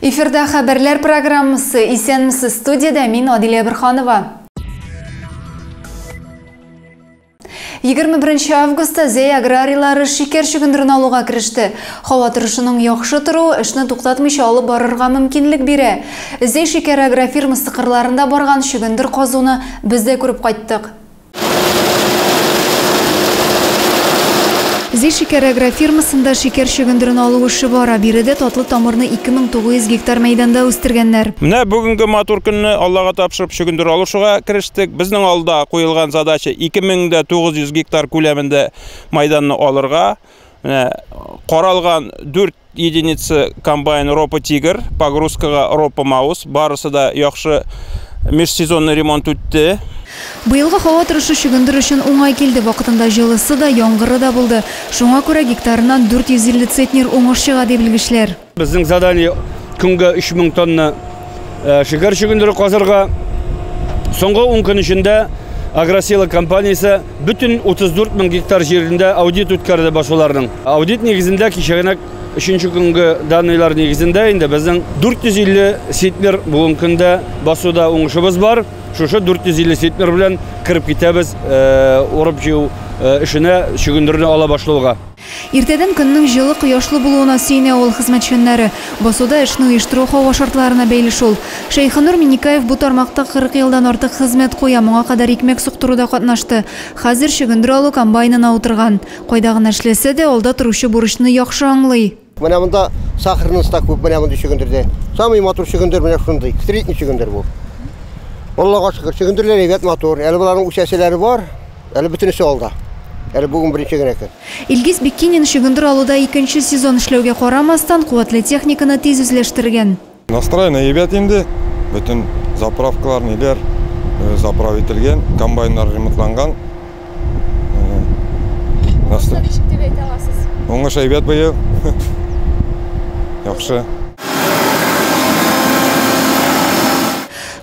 Эфирда хәбәрләр программасы. Исәнмесез, студиядә мин Адилә Борһанова. 21 августта Зәй аграрийлары шикәр чөгендерен алуга кереште. Һава торышының яхшы торуы эшне туктатмыйча алып барырга мөмкинлек бирә. Зәй шикәр агрофирмасы кырларында барган чөгендер казуны без дә күреп кайттык. Зәй шикәр агрофирмасында шикәр чөгендерен алу эше бара. Биредә татлы тамырны 2900 гектар мәйданда үстергәннәр. Менә бүгенге матур көнне Аллага тапшырып чөгендер алышуга керештек. Безнең алда куелган задача 2900 гектар күләмендә майданны алырга. Менә каралган 4 единица комбайн Ропа Тигр, погрузкага Ропа Маус, барысы да яхшы межсезонный ремонт үтте. Быелгы һава торышы чөгендер өчен уңай килде. Вакытында җылысы да, яңгыры да булды. Шуңа күрә гектарыннан 450 центнер уңыш чыга, ди белгечләр. Безнең задание көнгә 3000 тонна шикәр чөгендере казырга. Соңгы 10 көн эчендә Агросила компаниясе бөтен 34 мең гектар җирендә аудит үткәрде басуларның. Аудит нигезендә кичә генә өченче көнге данныйлар нигезендә инде безнең 450 центнер бүгенге көндә басуда уңышыбыз бар. Шушы 450 центнер белән кереп китәбез урып җыю эшенә, чөгендерне ала башлауга. Иртәдән көннең җылы, кояшлы булуына сөенә авыл хезмәтчәннәре. Басуда эшне оештыру һава шартларына бәйле шул. Шәйхенур Минникаев бу тармакта 40 елдан артык хезмәт куя, моңа кадәр икмәк суктыруда катнашты. Хәзер чөгендер алу комбайнына утырган. Кайда гына эшләсә дә, алда торучы бурычны яхшы аңлый. Менә монда сахарный да күп, менә мондый чөгендердә. Самый матур чөгендер менә шундый, средний чөгендер бу. Аллага шөкер, чөгендерләр әйбәт, матур. Әле боларның үсәселәре бар, әле бөтенесе алда. Әле бүген беренче генә көн. Илгиз Биккинин чөгендер алуда икенче сезон эшләүгә карамастан, куәтле техниканы тиз үзләштергән. Настроение әйбәт инде. Бөтен заправкалар, ниләр заправ ителгән, комбайннар ремонтланган. Ничек дип әйтә аласыз? Уңыш әйбәт быел. Яхшы.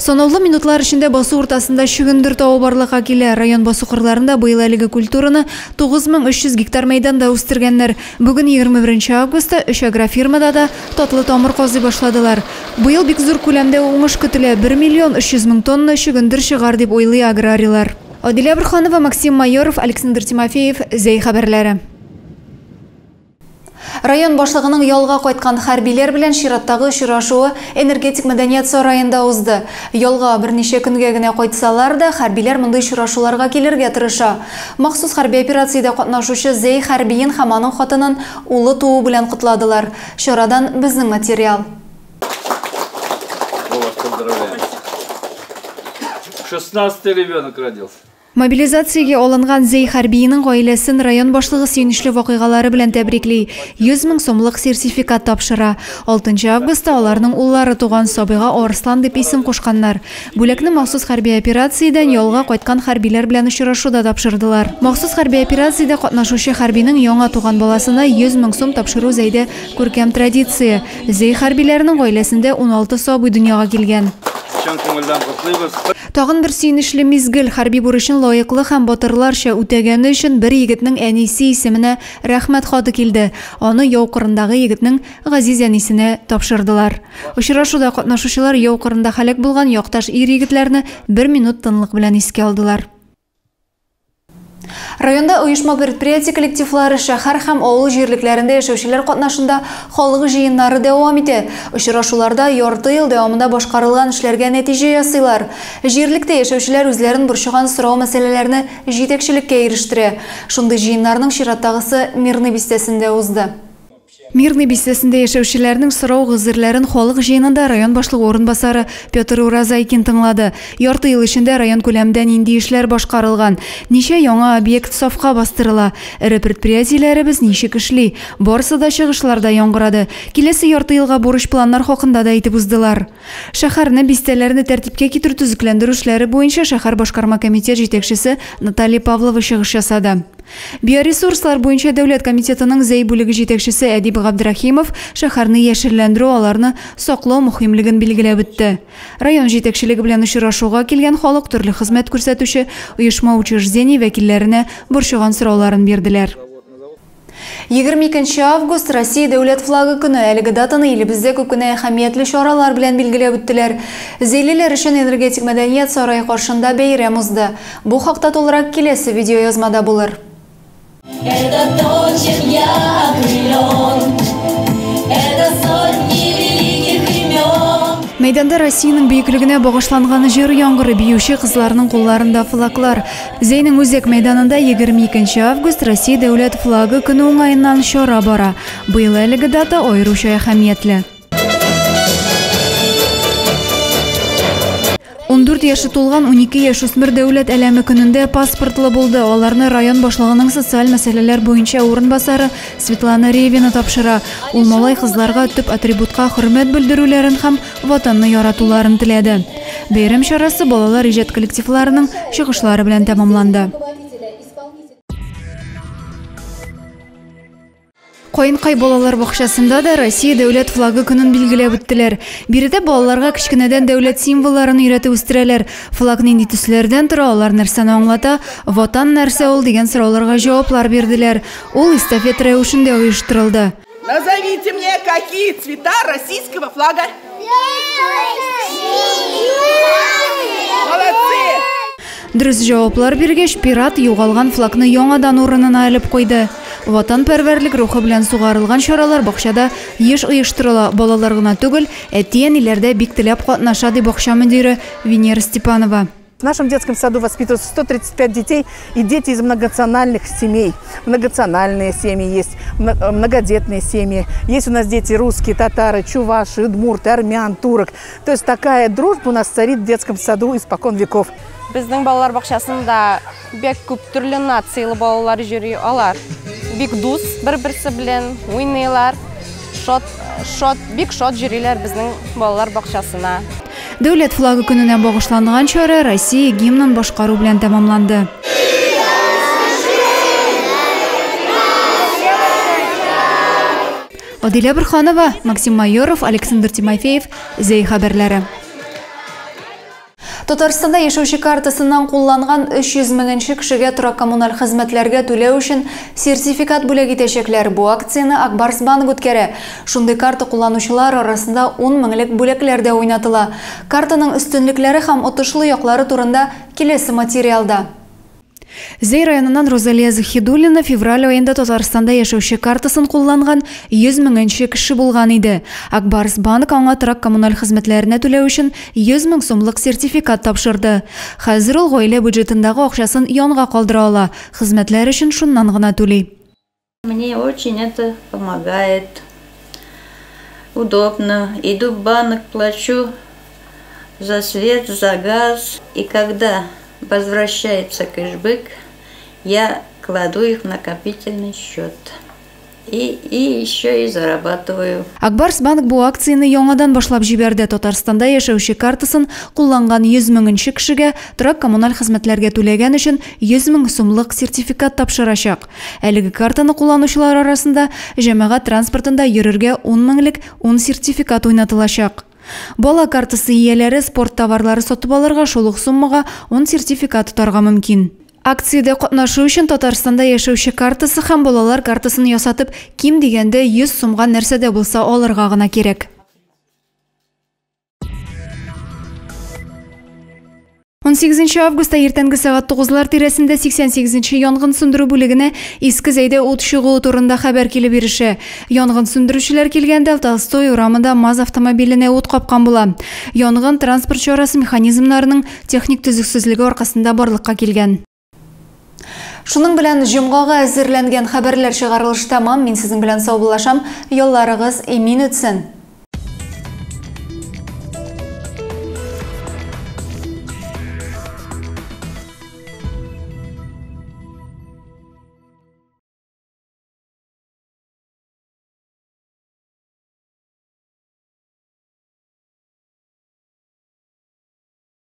Санаулы минутлар эчендә басу уртасында чөгендер тавы барлыкка килә. Район басу кырларында быел әлеге культураны 9300 гектар мәйданда үстергәннәр. Бүген 21 августта өч агрофирмада да татлы тамыр казый башладылар. Быел бик зур күләмдә уңыш көтелә. 1 миллион 300 мең тонна чөгендер чыгар дип уйлый аграрийлар. Адилә Борһанова, Максим Майоров, Александр Тимофеев, Зәй хәбәрләре. Район башлыгының ялга кайткан хәрбиләр белән чираттагы очрашуы Энергетик мәдәният сараенда узды. Ялга берничә көнгә генә кайтсалар да, хәрбиләр мондый очрашуларга килергә тырыша. Махсус хәрби операциядә катнашучы Зәй хәрбиен һәм аның хатынын улы туу белән котладылар. Чарадан безнең материал. Поздравляем. 16-й ребенок родился. Мобилизациягә алынган Зәй хәрбиенең гаиләсен район башлыгы сөенечле вакыйгалары белән тәбрикли. 100 мең сумлык сертификат тапшыра. 6 августта аларның уллары туган, сабыйга Арслан дип исем кушканнар. Бүләкне махсус хәрби операциядән ялга кайткан хәрбиләр белән очрашуда тапшырдылар. Махсус хәрби операциядә катнашучы хәрбинең яңа туган баласына 100 мең сум тапшыру Зәйдә күркәм традиция. Зәй хәрбиләренең гаиләсендә 16 сабый дөньяга килгән. Чын күңелдән котлыйбыз. Тагын бер сөенечле мизгел: хәрби бурычын лаеклы һәм батырларча үтәгәне өчен бер егетнең әнисе исеменә рәхмәт хаты килде. Аны яу кырындагы егетнең газиз әнисенә тапшырдылар. Очрашуда катнашучылар яу кырында һәлак булган якташ ир-егетләрне бер минут тынлык белән искә алдылар. Районда оешма предприятие коллективлары, шәһәр һәм авыл җирлекләрендә яшәүчеләр катнашында халык җыеннары дәвам итә. Очрашуларда ярты ел дәвамында башкарылган эшләргә нәтиҗә ясыйлар. Җирлектә яшәүчеләр үзләрен борчыган сорау мәсьәләләрне җитәкчелеккә ирештерә. Шундый җыеннарның чираттагысы Мирный бистәсендә узды. Мирный бистәсендә яшәүчеләрнең сорау гозерләрен халык җыенында район башлыгы урынбасары Петр Уразайкин тыңлады. Ярты ел эчендә район күләмендә нинди эшләр башкарылган, ничә яңа объект сафка бастырыла, эре предприятиеләребез ничек эшли, барысы да чыгышларда яңгырады. Киләсе ярты елга бурыч планнар хакында да әйтеп уздылар. Шәһәрне, бистәләрне тәртипкә китерү, төзекләндерү эшләре буенча шәһәр башкарма комитет җитәкчесе Наталья Павлова чыгыш ясады. Биоресурслар буенча дәүләт комитетының Зәй бүлеге җитәкчесе Әдип Габдрахимов шәһәрне яшелләндерү, аларны саклау мөһимлеген билгеләп үтте. Район җитәкчелеге белән очрашуга килгән халык төрле хезмәт күрсәтүче оешма, учреждение вәкилләренә борчыган сорауларын бирделәр. 22 август Россия дәүләт флагы көне. Әлеге датаны илебездә күп кенә әһәмиятле чаралар белән билгеләп үттеләр. Зәйлеләр өчен энергетик мәдәният сарае каршында бәйрәм узды. Бу хакта тулырак киләсе видеоязмада булыр. Это то, чем я окрылен. Это сотни великих имен. Мәйданда Россиянең бөеклегенә багышланган җыр яңгыры, биюче кызларның кулларында флаглар. Зәйнең үзәк мәйданында 22 август Россия дәүләт флагы көне уңаеннан чара бара. Быел әлеге дата аеруча әһәмиятле. 14 яше тулган 12 яшүсмер дәүләт әләме көнендә паспортлы булды. Аларны район башлыгының социаль мәсьәләләр буенча урынбасары Светлана Ревина тапшыра. Ул малай кызларга төп атрибутка хөрмәт белдерүләрен һәм ватанны яратуларын теләде. Бәйрәм чарасы балалар иҗат коллективларының чыгышлары белән тәмамланды. Каенкай балалар бакчасында да Россия дәүләт флагы көнен билгеләп үттеләр. Биредә балаларга кечкенәдән дәүләт символларын өйрәтеп үстерәләр. Флаг нинди төсләрдән тора, алар нәрсәне аңлата, ватан нәрсә ул дигән сорауларга җаваплар бирделәр. Ул эстафета рәвешендә оештырылды. Назовите мне, какие цвета российского флага? Молодцы! Дөрес җаваплар биргәч, пират югалган флагны яңадан урынына элеп куйды. Ватанпәрвәрлек рухы белән сугарылган чаралар бакчада еш оештырыла. Балалар гына түгел, әти-әниләр дә бик теләп катнаша, ди бакча мөдире Венера Степанова. В нашем детском саду воспитываются 135 детей и дети из многонациональных семей. Многонациональные семьи есть, многодетные семьи. Есть у нас дети русские, татары, чуваши, удмурты, армян, турок. То есть такая дружба у нас царит в детском саду испокон веков. Безнең балалар бакчасында бик күп төрле нациялы балалар йөри. Алар бик дус, бер-берсе белән уйныйлар. Бик шат йөриләр безнең балалар бакчасына. Дәүләт флагы көненә багышланган чара Россия гимнын башкару белән тәмамланды. Адилә Бурханова, Максим Майоров, Александр Тимофеев, Зәй хәбәрләре. Татарстанда яшәүче картасыннан кулланган 300 меңенче кешегә торак коммуналь хезмәтләргә түләү өчен сертификат бүләк итәчәкләр. Бу акцияне Ак Барс банк үткәрә. Шундый карта кулланучылар арасында 10 меңлек бүләкләр дә уйнатыла. Картаның өстенлекләре һәм отышлы яклары турында киләсе материалда. Зәй районыннан Розалия Захидуллина февраль аенда Татарстанда яшәүче картасын кулланган 100 меңенче кеше булган иде. Ак Барс банк аңа торак коммуналь хезмәтләренә түләү өчен 100 мең сумлык сертификат тапшырды. Хәзер ул гаилә бюджетындагы акчасын янга калдыра ала. Хезмәтләр өчен шуннан гына түли. Мне очень это помогает. Удобно. Иду в банк, плачу за свет, за газ. И когда возвращается кэшбэк, я кладу их в накопительный счет. И еще и зарабатываю. Ак Барс банк бу акцияне яңадан башлап җибәрде. Татарстанда яшәүче картасын кулланган 100 меңенче кешегә торак коммуналь хезмәтләргә түләгән өчен 100 мең сумлык сертификат тапшырачак. Әлеге картаны кулланучылар арасында җәмәгать транспортында йөрергә 10 меңлек 10 сертификат уйнатылачак. Бала картасы ияләре спорт товарлары сатып алырга шул ук суммага 10 сертификат тотарга мөмкин. Акциядә катнашу өчен Татарстанда яшәүче картасы һәм балалар картасын ясатып, ким дигәндә 100 сумга нәрсә дә булса алырга гына кирәк. 18 августта иртәнге сәгать 9-лар тирәсендә 88-нче янгын сүндерү бүлегенә Иске Зәйдә ут чыгуы турында хәбәр килеп ирешә. Янгын сүндерүчеләр килгәндә Толстой урамында МАЗ автомобиленә ут капкан була. Янгын транспорт чарасы механизмнарының техник төзексезлеге аркасында барлыкка килгән. Шуның белән җомгага әзерләнгән хәбәрләр чыгарылыш тәмам. Мин сезнең белән саубуллашам. Ялларыгыз имин үтсен.